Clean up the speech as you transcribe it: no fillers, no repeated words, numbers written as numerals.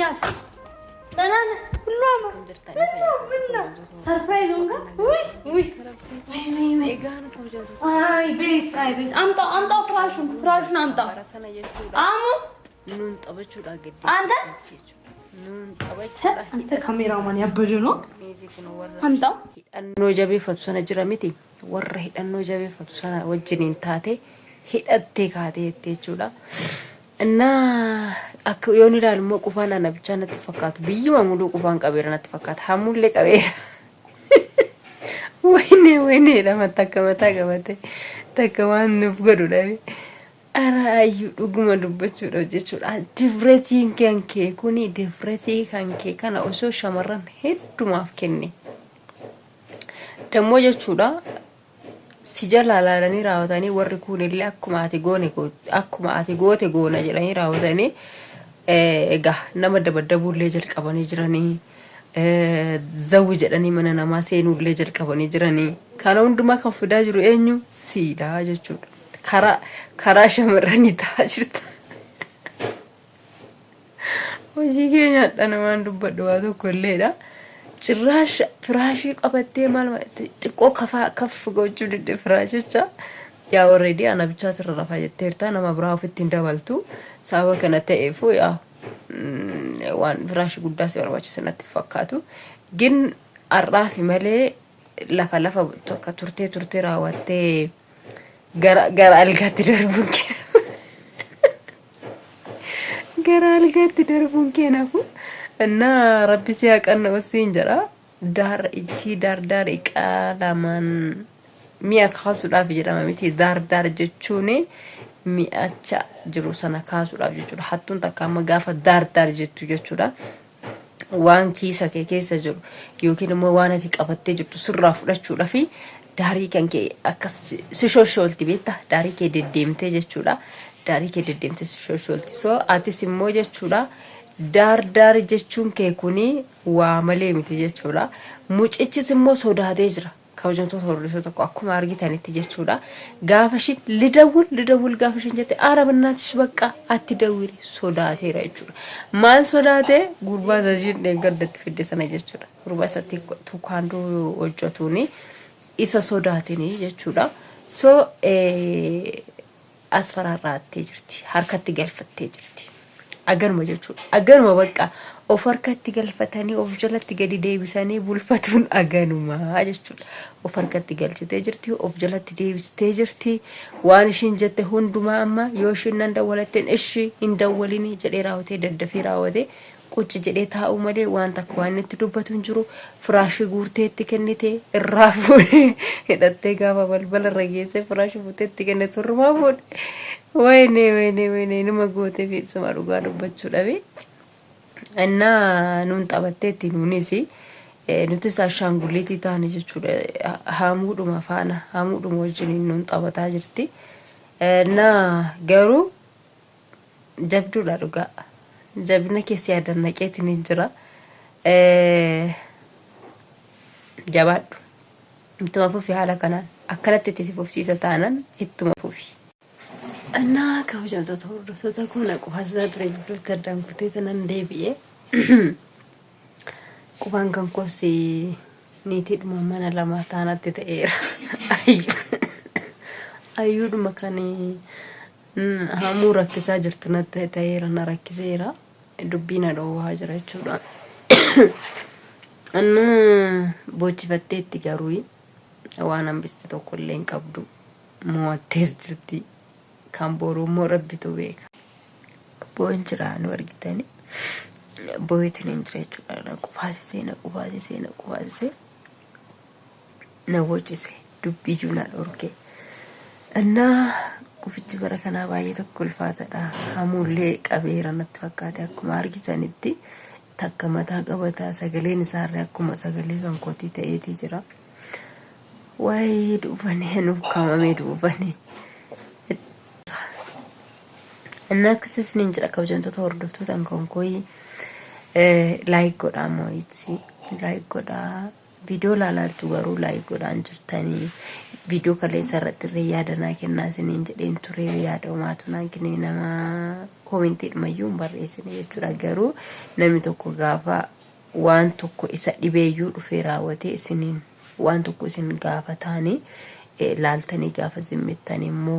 ኤልያስ ደህና ነህ? ሁሉ አማን Akkam jirtanii ምን ነው ምን ነው ሰርፕራይዝ ሆንካ? ውይ ውይ ውይ ውይ ውይ Egaan kabajamtoota አይ ቤት አይ ቤት አምጣው አምጣው ፍራሹን ፍራሹን አምጣው bara kana jechuudha አሙ nuun taphachuudha giddu አንተ jechuudha nuun taphachuudha አንተ ካሜራማን ያበደ ነው። Miizi kun warra አምጣው hidhannoo jabeeffatu sana jira miti warra hidhannoo jabeeffatu sana wajjiniin taate hidhattee kaatee jette jechuudha. Innaa akka yoon ilaalu immoo qufaan ana bichaa natti fakkaatu biyyuma muluu qufaan qabeera natti fakkaata hamullee qabeera. Wayne wayne lama takka mataa qabate takka waan nuuf godhu dhabe. Ara ayyuu dhuguma dubbachuudhaaf jechuudha. Difretiin kan kee kuni difretii kan kee kana osoo shamarran heddumaaf kenne. Dammoo jechuudha si jalaa laalanii raawwatanii warri kuunillee akkuma ati goone akkuma ati goote goona jedhanii raawwatanii egaa nama dabaddabuullee jalqabanii jiranii zawwi jedhanii mana namaa seenuullee jalqabanii jiranii kana hundumaa kan fidaa jiru eenyu siidha jechuudha karaa karaa shamarranii ta'aa jirta. Hojii kee nyaadha namaan dubbadhu waa tokko illeedha. Cirraash firaashii qabattee maal xiqqoo kafaa kaff gochuu didde firaashicha. Yaa already ana bichaatu irra rafaa jetteerta nama biraa ofitti hin dabaltu. Sababa kana ta'eefu yaa waan firaashii guddaa si barbaachisa natti fakkaatu. Gin har'aafi malee lafa lafa tokko turtee turtee raawwattee gara gara algaatti darbuun kee gara algaatti darbuun kee nafu እና rabbi si haa qanna'u siin jedha daar ichi daar daar iqaa lamaan mi'a kaasuudhaaf jedhama miti daar daar jechuun mi'acha jiru sana kaasuudhaaf jechuudha hattuun takka amma gaafa daar daar jettu jechuudha waan kiisa kee keessa jiru yookiin immoo waan ati qabattee jirtu sirraa fudhachuudhaaf daarii kan kee akkas si shoshoolti beekta daarii kee deddeemtee jechuudha daarii kee deddeemtee si shoshoolti so atis immoo jechuudha daar daar jechuun kee kuni waa malee miti jechuudha mucichis immoo sodaatee jira kabajamtoota hordoftoota tokko akkuma argitanitti jechuudha. Gaafa ishiin lidawwil lidawwil gaafa ishiin jette aara bannaatish bakka atti dawwili sodaateera jechuudha. Maal sodaate gurbaa isa ishiin dheengaddatti fidde sana jechuudha. Gurbaa isatti tukaandoo hojjetuuni isa sodaatini jechuudha. So asfaraarraattee jirti harkatti galfattee jirti. Aganuma jechuudha. Aganuma bakka of harkatti galfatanii of jalatti gadi deebisanii bulfatuun aganuma jechuudha. Of harkatti galchitee jirti, of jalatti deebistee jirti. Waan ishiin jette hundumaa amma yoo ishiin nan dawwalatteen ishi hin dawwalini jedhee raawwatee daddafee raawwatee qucci jedhee taa'uu malee waan takka waan inni itti dubbatu hin jiru. Firaashii guurtee itti kennite irraa fuudhee hidhattee gaafa balbala irra geessee firaashii fuutee itti kenne turrumaa fuudhe. Wayne wayne wayne numa gootee fi isuma dhugaa dubbachuu dhabe. Innaa nuun taphatteetti nuunis nutis ashaangulliitii taane jechuudha. Haamuudhuma faana haamuudhuma wajjiniin nuun taphataa jirti. Innaa garuu jabduudha dhugaa. Jabina keessi yaadannaqeetiin hin jira. Jabaadhu. Ittuma fufi haala kanaan akkanatti itti si fufsiisa taanan ittuma fufi. Innaa kabajamtoota hordoftoota koo na qufaasisaa ture gidduutti addaan kutee tanan deebi'e. Qufaan kan koos niitiidhuma mana lama taanatti ta'eera. Ayyuudhuma kan hamuu rakkisaa jirtu natti ta'eera na rakkiseera. Dubbii na dhoowwaa jira jechuudha. Innaa boochifatteetti garuu waan hambiste tokko illee hin qabdu. Mo'attees jirti. Kan boruu immoo rabbitu beeka. Boo'in jira nu argitani. Boo'itiin hin jira jechuudha. Na qufaasisee na qufaasisee na qufaasisee na boochise dubbiyyuu na dhorke. Innaa qufichi bara kanaa baay'ee tokko ulfaatadha. Hamuullee qabeera natti fakkaate akkuma argitanitti takka mataa qabataa sagaleen isaarree akkuma sagalee kan kootii ta'eetii jira. Waayee duufanee nuuf kaamamee duufanee. Inni akkasis niin jedha kabajamtoota hordoftoota kan kooyi laayik godhaa mooyitti laayik godhaa Viidiyoo ilaalaaltu garuu like godhaan jirtanii. Viidiyoo kaleessa irratti illee yaada naa kennaa isiniin jedheen ture, yaada homaatu naan kennine, nama koomentiidhumayyuu hin barreessine jechuudha. Garuu namni tokko gaafa waan tokko isa dhibeeyyuu dhufee raawwatee isiniin waan tokko isin gaafataanii laaltanii gaafa zimmittan immoo.